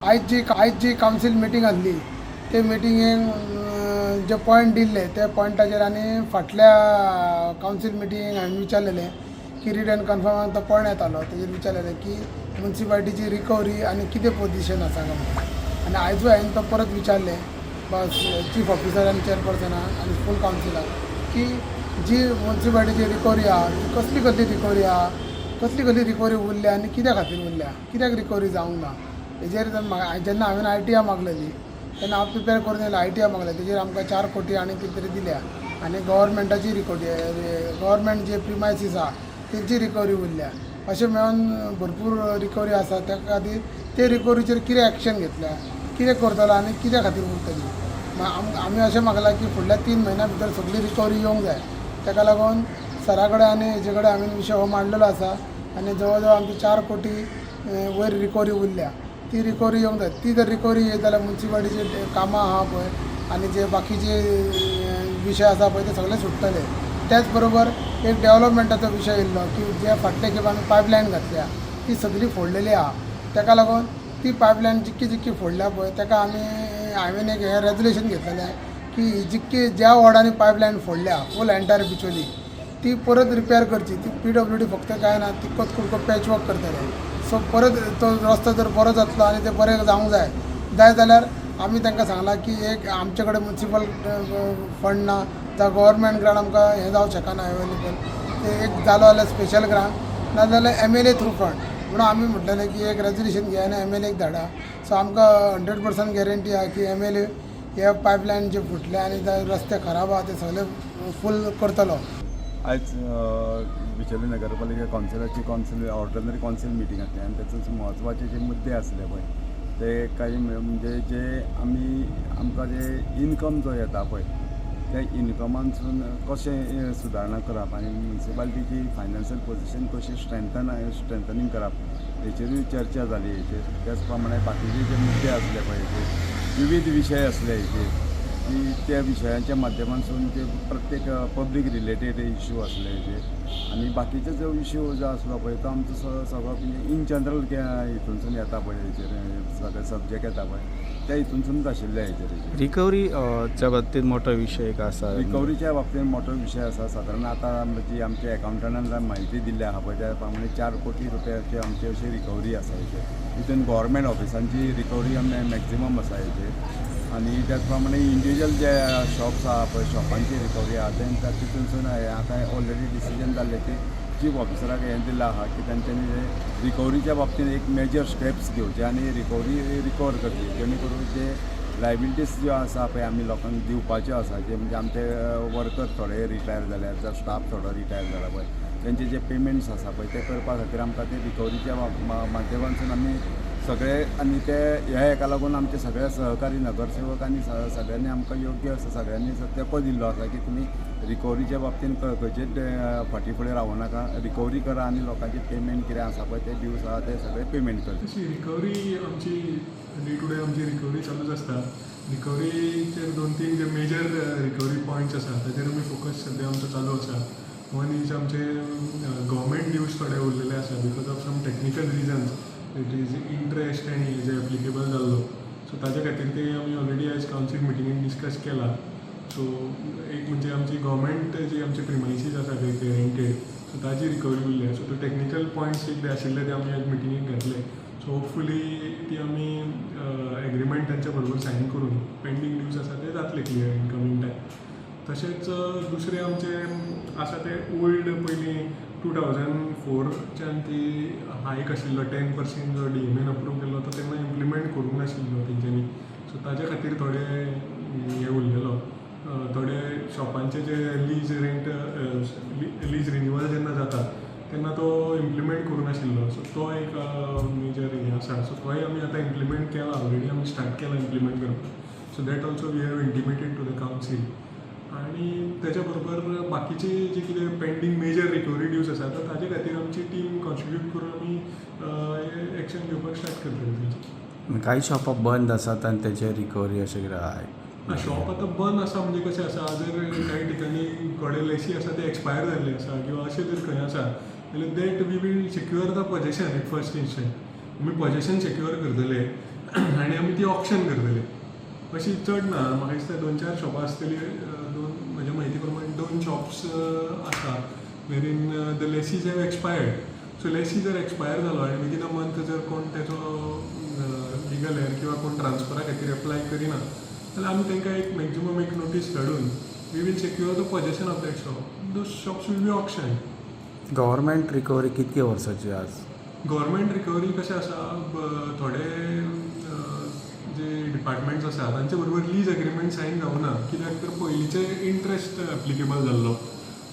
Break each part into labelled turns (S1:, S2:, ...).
S1: आयज जी council meeting आसली, ते मिटिंगेक जे पॉयंट दिल्ले, ते पॉयंटाचेर आनी फाटल्या कावन्सील मिटिंगेक हांवें विचारलेलें की रीड अँड कन्फर्मान तो पॉयंट येतालो, तेजेर विचारलेलें की मुन्सिपालिटीची रिकवरी आनी कितें पोजिशन आसा काय म्हणून. आनी आयजूय हांवें तो परत विचारलें बस चीफ ऑफिसर आनी चेअरपर्सनाक आनी फूल कावन्सिलाक की जी मुन्सिपालिटीची रिकवरी आहा, ती कसली कसली रिकवरी आहा, कसली कसली रिकवरी उरल्या आनी कित्या खातीर उरल्या, कित्याक रिकवरी जावंक ना. हेजेर जर म्हाका जेन्ना हांवें आयटीआर मागलेली तेन्ना हांव प्रिपेर करून येयलो. आयटीआर मागले, तेजेर आमकां 4 कोटी आनी कितें तरी दिल्या आनी गव्हर्मेंटाची रिकवरी, गव्हर्मेंट जे प्रिमायसीस आहा तेंची रिकवरी उरल्या. अशें मेळून भरपूर रिकवरी आसा. त्या खातीर ते रिकवरीचेर कितें एक्शन घेतल्या, कितें करतलो आनी कित्या खातीर उरतली? आमी अशें मागलां की फुडल्या 3 म्हयन्या भितर सगळी रिकवरी येवंक जाय. ताका लागून सरा कडेन आनी हेजे कडेन हांवें विशय हो मांडलेलो आसा आनी जवळ जवळ आमची 4 कोटी वयर रिकवरी उरल्या, ती रिकवरी येवंक जाय. ती जर रिकवरी येत जाल्यार मुन्सिपालिटीची कामां आहा पळय आनी जे बाकीचे विशय आसा पळय, ते सगळे सुट्टले. त्याच बरोबर एक डेवलपमेंटाचो विशय येयल्लो की जे फाटले खेप आमी पायपलायन घातल्या, ती सगळी फोडलेली आहा. ताका लागून ती पायपलायन जितकी जितकी फोडल्या पळय, ताका हांवें एक हें रेजोल्युशन घेतलेलें की जितकी ज्या वॉर्डांनी पायपलायन फोडल्या, फूल एंटायर बिचोली, ती परत रिपेर करची. ती पीडब्ल्यूडी फक्त काय ना, तितकोच कुडको पॅच वर्क करतले. सो परत तो रस्तो जर बरो जातलो आनी ते बरें जावंक जाय जाय जाल्यार आमी तांकां सांगलां की एक आमचे कडेन मुन्सिपल फंड ना जावं गव्हर्मेंट ग्रांट आमकां हें जावंक शकना अवेलेबल. ते एक जालो जाल्यार स्पेशल ग्रांट, नाजाल्यार एमएलए थ्रू फंड म्हणून आमी म्हटलेलें की एक रेजोल्युशन घेया आनी एमएलएक धाडा. सो आमकां 100% गॅरंटी आहा की एमएलए हे पायपलायन जे फुटले आनी ते रस्ते खराब आहा, ते सगळे फूल करतलो.
S2: आयज बिचोली नगरपालिका कावन्सिलाची कावन्सिल ऑर्डिनरी कावन्सिल मिटींग आसली आनी तातूंत म्हत्वाचे जे मुद्दे आसले पळय, ते काही म्हणजे जे आमी आमकां जे इनकम जो येता पळय, त्या इनकमांतसून कशें सुदारणा करप आनी मुन्सिपालिटीची फायनान्शियल पोजिशन कशी स्ट्रेंथनींग करप, हेचेरूय चर्चा जाली हेचेर. त्याच प्रमाणे बाकीचे जे मुद्दे आसले पळय, हेचेर विविध विशय आसले हेचेर की त्या विशयांच्या माध्यमांतसून ते प्रत्येक पब्लीक रिलेटेड इशू आसले हेचेर. आनी बाकीचे जो इशू जो आसलो पळय, तो आमचो सगळो म्हणजे इन जनरल हितूनसून येता पळय, हेचेर सगळे सब्जेक्ट येता पळय, त्या हितूनसूनच आशिल्ले हेचेर.
S3: रिकवरी च्या बाबतीत मोठो विशय एक आसा.
S2: रिकवरीच्या बाबतींत मोठो विशय आसा. सादारण आतां जी आमच्या एकावंटंटान म्हायती दिल्ली आहा पळय, त्या प्रमाणे 4 कोटी रुपयाची आमची अशी रिकवरी आसा हेचेर. हितून गव्हर्मेंट ऑफिसांची रिकवरी मॅक्झिमम आसा हेचेर आनी त्याच प्रमाणे इंडिविज्युअल जे शॉप्स आहा पळय, शॉपांची रिकवरी आहा. तेंकां तितूनसून हें आतां ऑलरेडी डिसिजन जाल्लें की चीफ ऑफिसराक हें दिलां आहा की तेंच्यांनी रिकवरीच्या बाबतींत एक मेजर स्टेप्स घेवचे आनी रिकवरी रिकवर करची, जेणे करून जे लायबिलिटीज ज्यो आसा पळय, आमी लोकांक दिवपाच्यो आसा, जे म्हणजे आमचे वर्कर थोडे रिटायर जाल्यार जावं स्टाफ थोडो रिटायर जाला पळय, तेंचे जे पेमेंट्स आसा पळय, ते करपा खातीर आमकां ते रिकवरीच्या माध्यमांतसून आमी सगळे आनी ते ह्या हेका लागून आमचे सगळे सहकारी नगरसेवक आनी सगळ्यांनी आमकां योग्य असो सगळ्यांनी तेंको दिल्लो आसा की तुमी रिकवरीच्या बाबतींत खंयचेच फाटीं फुडें रावूं नाका, रिकवरी करा आनी लोकांचे पेमेंट कितें आसा पळय, ते ड्यूज आसा ते सगळे पेमेंट करचे.
S4: तशी रिकवरी आमची डे टू डे आमची रिकवरी चालूच आसता. रिकवरीचेर दोन तीन जे मेजर रिकवरी पॉयंट्स आसा, ताचेर आमी फोकस सद्या आमचो चालू आसा. वन is आमचे गव्हर्मेंट ड्यूज थोडे उरलेले आसा. Because of some technical reasons, it is interest आनी जे एप्लिकेबल जाल्लो, सो ताच्या खातीर ते आमी ऑलरेडी आयज कावन्सील मिटिंगेन डिस्कस केला. सो एक म्हणजे आमची गव्हर्मेंट जी आमची प्रिमायसीस आसा ते रेंटेड, सो ताजी रिकवरी उरल्या. सो ते टॅक्निकल पॉयंट्स कितें आशिल्ले, ते आमी आयज मिटिंगेक घातले. सो होपफुली ती आमी एग्रीमेंट तांच्या बरोबर सायन करून पेंडींग ड्यूज आसा ते जातले क्लियर इन कमींग टायम. तशेंच दुसरें आमचें आसा तें ओल्ड पयलीं 2004च्यान ती हायक आशिल्लो 10% जो डीएमएन अप्रूव केल्लो, तो तेन्ना इम्प्लिमेंट करूंक नाशिल्लो तेंच्यांनी. सो ताजे खातीर थोडे हें उरलेलो, थोडे शॉपांचे जे लीज रेंट, लीज रिन्युअल जेन्ना जाता तेन्ना तो इम्प्लिमेंट करूंक नाशिल्लो. सो तो एक मेजर हें आसा. सो तोय आमी आतां इम्प्लिमेंट केला, ऑलरेडी आमी स्टार्ट केला इम्प्लिमेंट करपाक. So that also we have intimated to the council. आनी तेच्या बरोबर बाकीचे जे कितें पेंडींग मेजर रिकवरी ड्यूज आसा, तर ताजे खातीर आमची टीम कॉन्स्टिट्यूट करून आमी एक्शन घेवपाक स्टार्ट करतले तेजी.
S3: काही शॉपां बंद आसात आनी तेचे रिकवरी अशें कितें आहा?
S4: शॉप आतां बंद आसा म्हणजे कशें आसा, जर कांय ठिकाणी थोडे लेसी आसा ते एक्सपायर जाल्ले आसा किंवा अशें जर खंय आसा जाल्यार that we will secure the possession. At first instant आमी पॉजेशन सेक्युअर करतले. आनी ती ऑक्शन करतले. अशी चड ना, म्हाका दिसता दोन चार शॉपां आसतली. दोन, म्हज्या म्हायती प्रमाण दोन शॉप्स आसा wherein the lessees have expired. So lessee जर एक्सपायर जालो आनी विदीन अ मंथ जर कोण तेचो लिगल हेर किंवा कोण ट्रान्सफरा खातीर एप्लाय करिना जाल्यार आमी तांकां एक मॅक्झिमम एक नोटीस धाडून we will secure the possession of that shop. Those shops will be auction.
S3: Government recovery कितके वर्साची आज?
S4: गव्हर्मेंट रिकवरी कशें आसा, थोडे जे डिपार्टमेंट्स आसा तांचे बरोबर लीज एग्रीमेंट सायन जावना, कित्याक तर पयलींचे इंट्रस्ट एप्लिकेबल जाल्लो.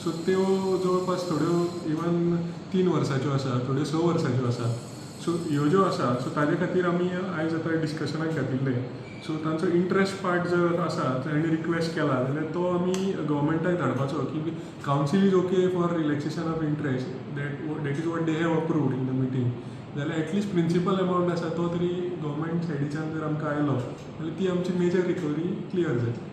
S4: सो त्यो जवळपास थोड्यो इवन 3 वर्साच्यो आसा, थोड्यो 6 वर्साच्यो आसा. सो ह्यो ज्यो आसा, सो ताजे खातीर आमी आयज आतां डिस्कशनाक घातिल्ले. सो तांचो इंट्रस्ट पार्ट जर आसा, तांणी रिक्वेस्ट केला जाल्यार तो आमी गव्हर्मेंटाक धाडपाचो की council is okay for relaxation of interest, that is what they have approved in the meeting. जाल्यार एटलिस्ट प्रिंसिपल अमावंट आसा तो तरी गव्हर्मेंट सायडीच्यान जर आमकां आयलो जाल्यार ती आमची मेजर रिकवरी क्लियर जातली.